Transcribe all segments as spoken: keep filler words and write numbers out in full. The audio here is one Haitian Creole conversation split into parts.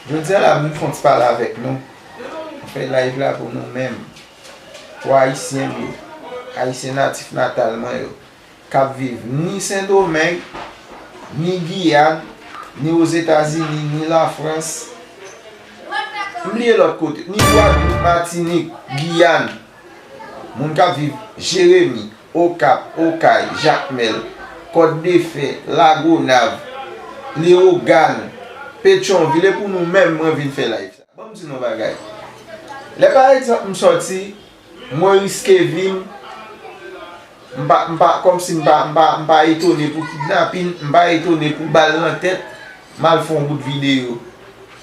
Jodi a la, m vin fè yon ti pale avèk nou. M fè live la pou nou menm. Pou Ayisyen m yo. Ayisyen natif natal mwen yo. K ap viv ni Sendomeng, ni Giyàn, ni Ozetazini, ni Lafrans. M bliye lòt kote. Ni Gwadloup, Matinik, Giyàn. Moun k ap viv Jeremi, Okap, Okay, Jakmèl, Kòdefè, Lagonav, Lewogàn, Petyonvil, e pou nou menm mwen vin fè live sa. Ban m di nou yon bagay. Lè pa egzanp m sòti, mwen riske vi m, m pa, m pa, kòmsi m pa, m pa, m pa etone pou kidnapin, m pa etone pou bal nan tèt, m al fè yon bout videyo.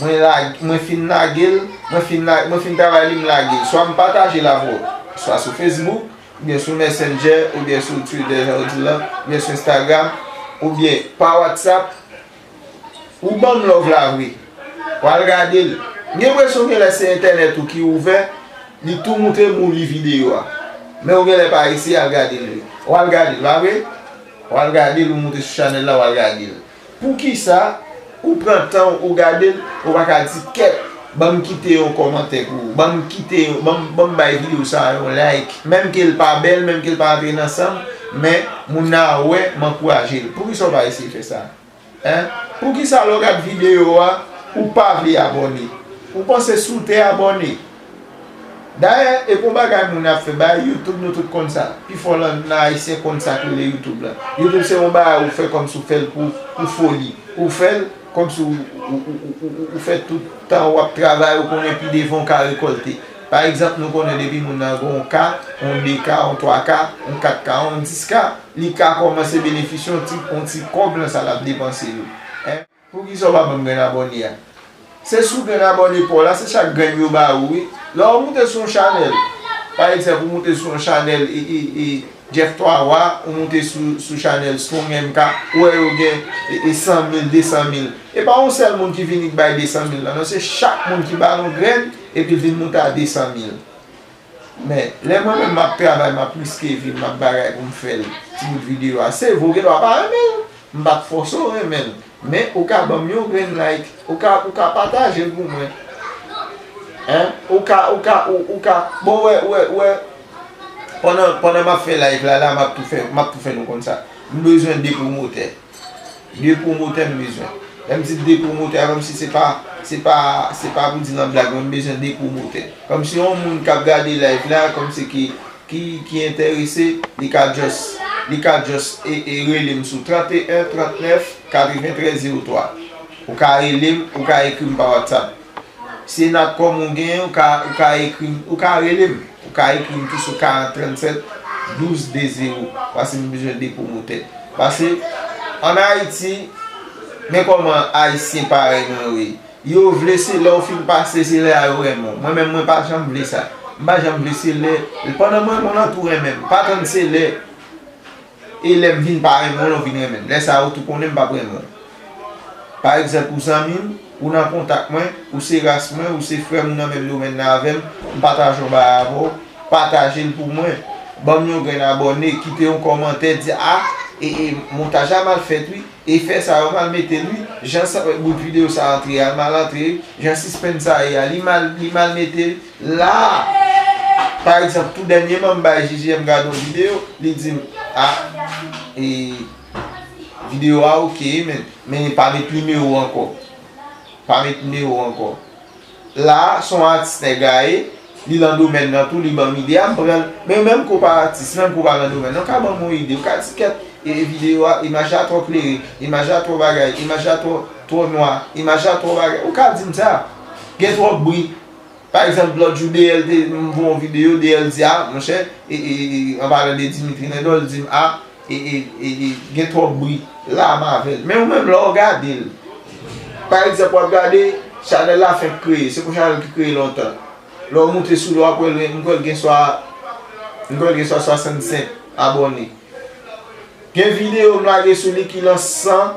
Mwen la, mwen fin lage l, mwen fin la, mwen fin travay li, m lage l. Swa m pataje l avè w, swa sou Facebook, oubyen sou Messenger, oubyen sou Twitter, jan yo di l lan, oubyen sou Instagram, oubyen pa WhatsApp. Ou ban m love la vre. W al gade l. M gen enpresyon genlè se entènèt ou ki ouvè, li tou moutre m ou li videyo a. Men ou genlè pa eseye al gade l vre. W al gade l, pa vre? W al gade l, ou moute sou chanèl la, w al gade l. Poukisa ou pran tan w ou gade l, ou pa ka di, kèt, ban m kite yon kòmantè pou ou, ban m kite yon, ban m, ban m bay videyo sa a yon like, menm ke l pa bèl, menm ke l pa antre nan san m, men moun nan a wè, m ankouraje l. Poukisa w pa eseye fè sa? Hein? Poukisa lè w gad videyo a, ou pa vle abòne? Ou panse si w te abòne? Dayè, e pa yon bagay moun ap fè, bagay YouTube nou tout konn sa. Pifò nan, nan Ayisyen konn sa k rele YouTube la. YouTube se yon bagay ou fè kòmsi w fè l pou, pou foli. Ou fè l kòmsi w, ou, ou, ou, ou, ou fè tout tan w ap travay, ou konnen pi devan w ka rekòlte. Pa egzanp, nou konnen depi moun nan gen yon ka, yon de ka, yon twa ka, yon kat ka, yon dis ka, li ka kòmanse benefisye yon ti, yon ti kòb nan sa l ap depanse yo. Hein? Poukisa w pa ban m grenn abòne a? Se sou grenn abòne pa w la, se chak grenn yo ba ou, wi. Lè w moute sou yon chanèl, pa egzanp, ou moute sou yon chanèl, e, e, e, Jeff Twa Wa, ou moute sou, sou chanèl Strong M K, ou wè yo gen, e, e, san mil, de san mil. E pa yon sèl moun ki vini k bay de san mil la, non, se chak moun ki ba l yon grenn, epi l vin moute a de san mil. Men, lè mwen menm m ap travay, m ap riske vi m, m ap bagay pou m fè l, ti bout videyo a, se vre, ou gendwa pa renmen l. M pa t fòse w renmen l. Men, ou ka ban m yon grenn like, ou ka, ou ka pataje l pou mwen. Hein? Ou ka, ou ka, ou, ou ka, bon, wè, wè, wè. Pandan, pandan m ap fè live la, la, m ap tou fè, m ap tou fè nou konn sa. M bezwen de pwomotè. De pwomotè m bezwen. Lè m di de pwomotè a, kòmsi se pa, se pa, se pa pou di nan blag, men m bezwen de pwomotè. Kòmsi yon moun k ap gade live la, kòmsi ki, ki, ki enterese, li ka just, li ka just e, e rele m sou trant e en, trant nèf, katreventrèz, zewo twa. Ou ka rele m, ou ka ekri m pa WhatsApp. Si e Natcom ou genyen, ou ka, ou ka ekri m, ou ka rele m. Ou ka ekri m tou sou karant trannsèt douz de zewo. Paske m bezwen de pwomotè. Paske, ann Ayiti, men kòman Ayisyen parèy mwen yo ye. Yo vle se lè w fin pase, se lè a yo renmen w. Mwen menm, mwen pa janm vle sa. M pa janm vle se lè, pandan mwen renmen w lan tou renmen m. Pa tann se lè E lè m vin pa renmen w, lè w vin renmen m. Lè sa a, ou tou konnen m p ap renmen w. Pa egzanp, ou zanmi m, ou nan kontak mwen, ou se ras mwen, ou se frè m, ou nan menm domèn nan avè m, m pataje yon bagay avè w, pataje l pou mwen. Ban m yon grenn abòne, kite yon kòmantè, di, a, e, e, montaj la mal fèt, wi. Efè sa yo mal mete l, wi. Jan sa, bout videyo sa antre a, l mal antre, wi. Jan sispann sa ye a, li mal, li mal mete, wi. La, pa egzanp, tou dènyèman, m bay J J M gade yon videyo, li di m, a, e, videyo a oke, men, men pa met nimewo ankò. Pa met nimewo ankò. La, se yon atis nèg la ye, li lan domèn nan tou, li ban m ide a, m pran l. Men menm ke w pa atis, menm ke w pa lan domèn nan, w ka ban m yon ide, w ka di kèt, e, e videyo a, imaj la twò klere, imaj la twò bagay, imaj la twò, twò nwa, imaj la twò bagay, ou ka di m sa. Gen twòp bri. Pa egzanp, lòt jou, D L te, m voye yon videyo, D L di, a, monchè, e, e, e, an palan de Dimitri Lendor, li di m, a, e, e, e, e, gen twòp bri, la m avè l. Men ou menm, lè w gade l, pa egzanp, w ap gade, chanèl la fenk kreye, se pou chanèl ki kreye lontan. Lè w moute sou li, w ap wè l, m kwè l gen swa, m kwè l gen swa swasannsenk abòne. Gen videyo m lage sou li ki lan san,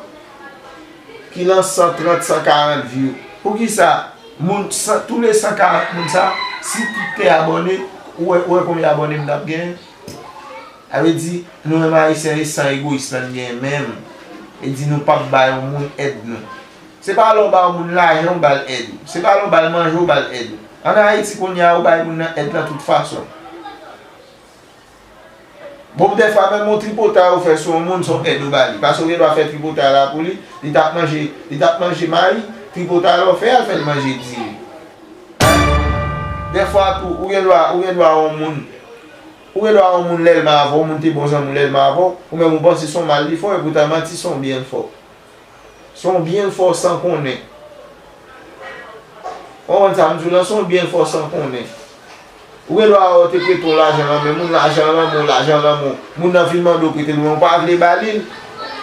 ki lan san trant, san karant view. Poukisa? Moun, san, tou le san karant moun sa, si tout te abòne, ou wè, ou wè konbyen abòne m t ap genyen? Sa vle di, nou menm Ayisyen, e san egoyis lan n genyen menm. E di nou p ap ba yon moun èd nou. Se pa lè w ba yon moun lajan ou ba l èd ou. Se pa lè w ba l manje ou ba l èd ou. Ann Ayiti kounye a, ou bay moun nan èd nan tout fason. Bon, dèfwa, menm yon tripotay ou fè sou yon moun, se yon èd ou ba li. Paske w gen dwa fè tripotay la pou li, li t ap manje, li t ap manje mayi, tripotay la ou fè a, fè l manje diri. Dèfwa tou, ou gen dwa, ou gen dwa yon moun, ou gen dwa yon moun lè l mal avè w, yon moun te bon zanmi w lè l mal avè w, ou menm ou panse se yon mal li fè w, epoutan manti se yon byen l fè w. Se yon byen l fè w san konnen. Ou konprann sa m di w lan, se yon byen l fè w san konnen. Ou gen dwa wè w te prete yon lajan nan men moun, lajan nan men w, lajan nan men w. Moun nan vin mande w prete l, men w pa vle ba li l.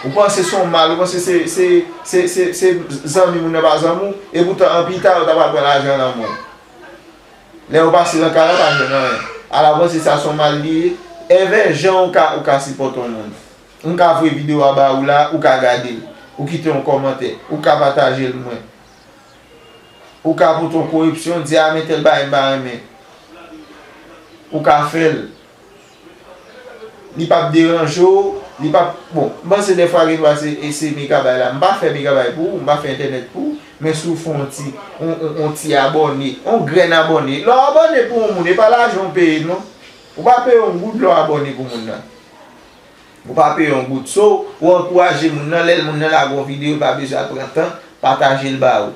Ou panse se yon mal, ou panse se, se, se, se, se zanmi moun nan pa zanmi w, epoutan an pita yo ta pral pran lajan nan men w. Lè yo pase nan kay la, pa jwenn anyen. Al avanse, sa se yon mal li ye. Envè jan ou ka, ou ka sipòte yon moun. M ka voye videyo a ba ou la, ou ka gade l, ou kite yon kòmantè, ou ka pataje l mwen. Ou ka pote yon koreksyon, di a men tèl bagay m pa renmen. Ou ka fè l. Li p ap deranje w, li p ap, bon, m panse dèfwa gen dwa se, e se mega bay la. M pa fè mega bay pou ou, m pa fè entènèt pou ou, men si w fè yon ti, yon, yon, yon ti abòne, yon grenn abòne. Lè w abòne pou yon moun, e pa lajan w peye l non. Ou pa peye yon goud lè w abòne pou moun nan. Ou pa peye yon goud. So, ou ankouraje moun nan, lè moun nan lage yon videyo, li pa bezwen al pran tan pataje l ba ou.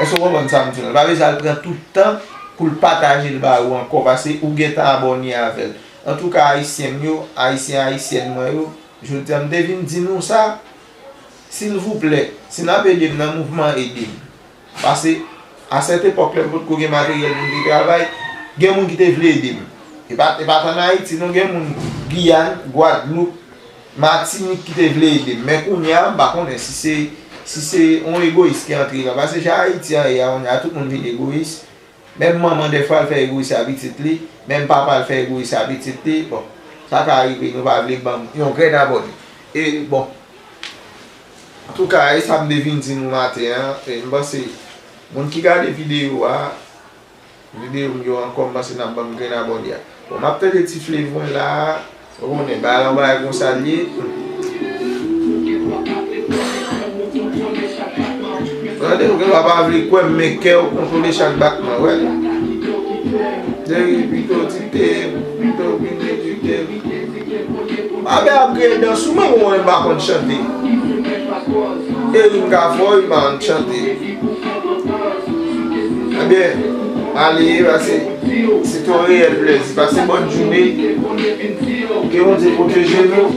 Èske w konprann sa m di w lan? Li pa bezwen al pran tout tan pou l pataje l ba ou ankò, paske ou gentan abòne avè l. Antouka, Ayisyen m yo, Ayisyen, Ayisyèn mwen yo, jodi a m te vin di nou sa, silvouplè, si n ap ede m nan mouvman, ede m. Paske, a sèt epòk, lè m potko gen materyèl pou m te travay, gen moun ki te vle ede m. E pa, e pa t ann Ayiti non, gen moun Giyàn, Gwadloup, Matinik ki te vle ede m. Men kounye a, m pa konnen si se, si se yon egoyis ki antre la. Paske jan Ayiti an ye a, kounye a, tout moun vin egoyis. Menm manman dèfwa l fè egoyis a pitit li, menm papa l fè egoyis a pitit li. Bon, sa ka rive, nou pa vle ban m yon grenn abòne. E, bon, antouka, e sa m te vin di nou maten an, e m panse, moun ki gade videyo a, videyo m yo ankò, m panse n ap ban m grenn abòne a. Bon, m ap tande ti flevwen la, ou konnen, bagay la, yon bagay konsa l ye. Tande, ou gen dwa pa vle kwè m, men kè w kontwole chak batman, wè. Deri pito ti te, pito vin de ti te. Abe ap kreye dans sou mwen, mwen m pa konn chante. Erin ka fò, li pa konn chante. Ebyen, ale, pase, se te yon reyèl plèzi. Pase bòn jounen. Ke Bondye pwoteje nou.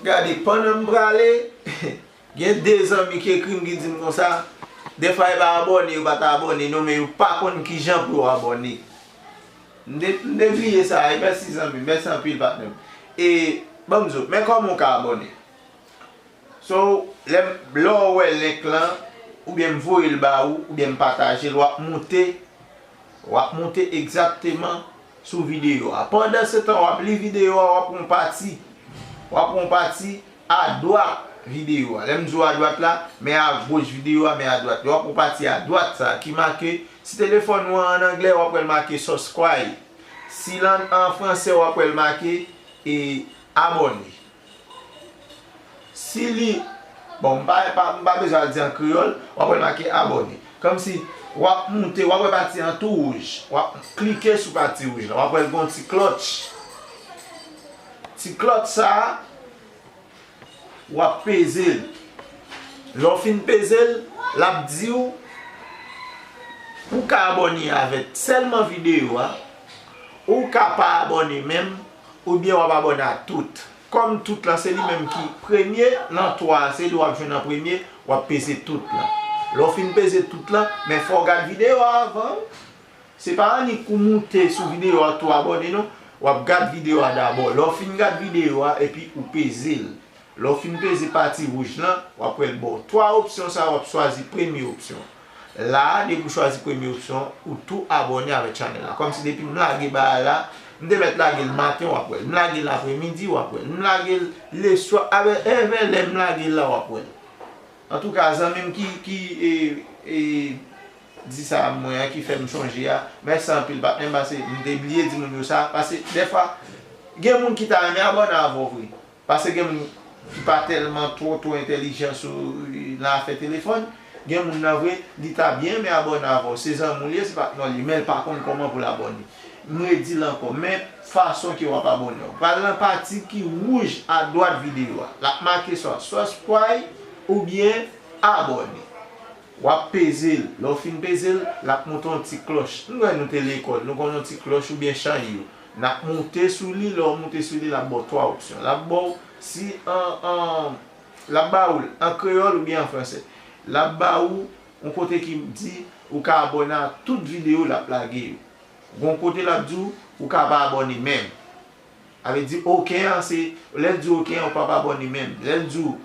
Gade, pandan m prale, gen de zanmi ki ekri m ki di m konsa, dèfwa yo pa abòne, yo pa ta abòne non, men yo pa konn kijan pou yo abòne. M te, m te bliye sa, e mèsi zanmi, mèsi anpil patnè m. E, ban m di w, men kòman w ka abòne? So, lè m, lè w wè link lan, oubyen m voye l ba ou, oubyen m pataje l, w ap moute, w ap moute egzakteman sou videyo a. Pandansetan, w ap li videyo a, w ap pran pati, w ap pran pati adwat videyo a. Lè m di w adwat la, men agoch videyo a, men adwat. W ap pran pati adwat sa a ki make, si telefòn ou an ann anglè, w ap wè l make subscribe. Si l an, an fransè, w ap wè l make, e, abòne. Si li, bon, m pa, pa, m pa bezwen al di an kreyòl, w ap wè l make abòne. Kòmsi, w ap moute, w ap wè pati an tou wouj. W ap klike sou pati wouj la. W ap wè l gen yon ti klòch. Ti klòch sa a, w ap peze l. Lè w fin peze l, l ap di w, ou ka abòne avèk sèlman videyo a, ou ka pa abòne menm, oubyen w ap abòne a tout. Kòm tout lan se li menm ki premye, nan twa a se li w ap jwenn an premye, w ap peze tout lan. Lè w fin peze tout lan, men fò w gad videyo a avan. Se pa annik ou moute sou videyo a tou abòne non. W ap gad videyo a dabò. Lè w fin gad videyo a, epi ou peze l. Lè w fin peze pati wouj lan, w ap wè l ba w twa opsyon sa a, w ap chwazi premye opsyon. La a, depi w chwazi premye opsyon, ou tou abòne avèk chanèl la. Kòmsi depi m lage bagay la, m te mèt lage l maten, w ap wè l. M lage l apremidi, w ap wè l. M lage l leswa, avè, envè lè m lage l la, w ap wè l. Antouka, zanmi m ki, ki, e, e, di sa a mwen an, ki fè m chonje a, mèsi anpil, patnè m, paske m te bliye di moun yo sa, paske dèfwa, gen moun ki ta renmen abòne avè w vre. Paske gen moun ki pa tèlman twò, twò entèlijan sou, Nan afè telefòn, gen moun nan vre, li ta byen renmen abòne avè w. Se zanmi w li ye, se patnè w li ye, men l pa konn kòman pou l abòne. M redi l ankò, men fason ke w ap abòne w. Pral nan pati ki wouj adwat videyo a. L ap make swa subscribe oubyen abòne. W ap peze l. Lè w fin peze l, l ap montre yon ti klòch. Nou wè nou te lekòl, nou konn yon ti klòch oubyen chanye yo. N ap moute sou li, lè w moute sou li, l ap ba w twa opsyon. L ap ba w si an, an, l ap ba ou l an kreyòl oubyen an fransè. L ap ba ou yon kote ki di ou ka abòne a tout videyo l ap lage yo. Gon kote l ap di w ou ka pa abòne menm. Sa vle di okenn an se, lè l di w okenn an, ou p ap abòne menm. Lè l di w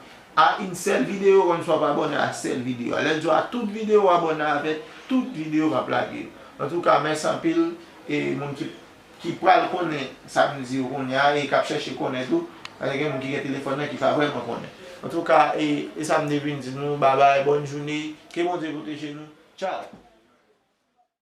a yon sèl videyo, konn sa w ap abòne a sèl videyo a. Lè l di w a tout videyo, w abòne avè tout videyo m ap lage yo. Antouka, mèsi anpil e moun ki ki pral konnen sa m di yo kounye a e k ap chèche konnen tou, paske gen moun ki gen telefòn nan ki pa vrèman konnen. Antouka, e, e sa m te vin di nou, babay, bòn jounen, ke Bondye pwoteje nou. Tchaw!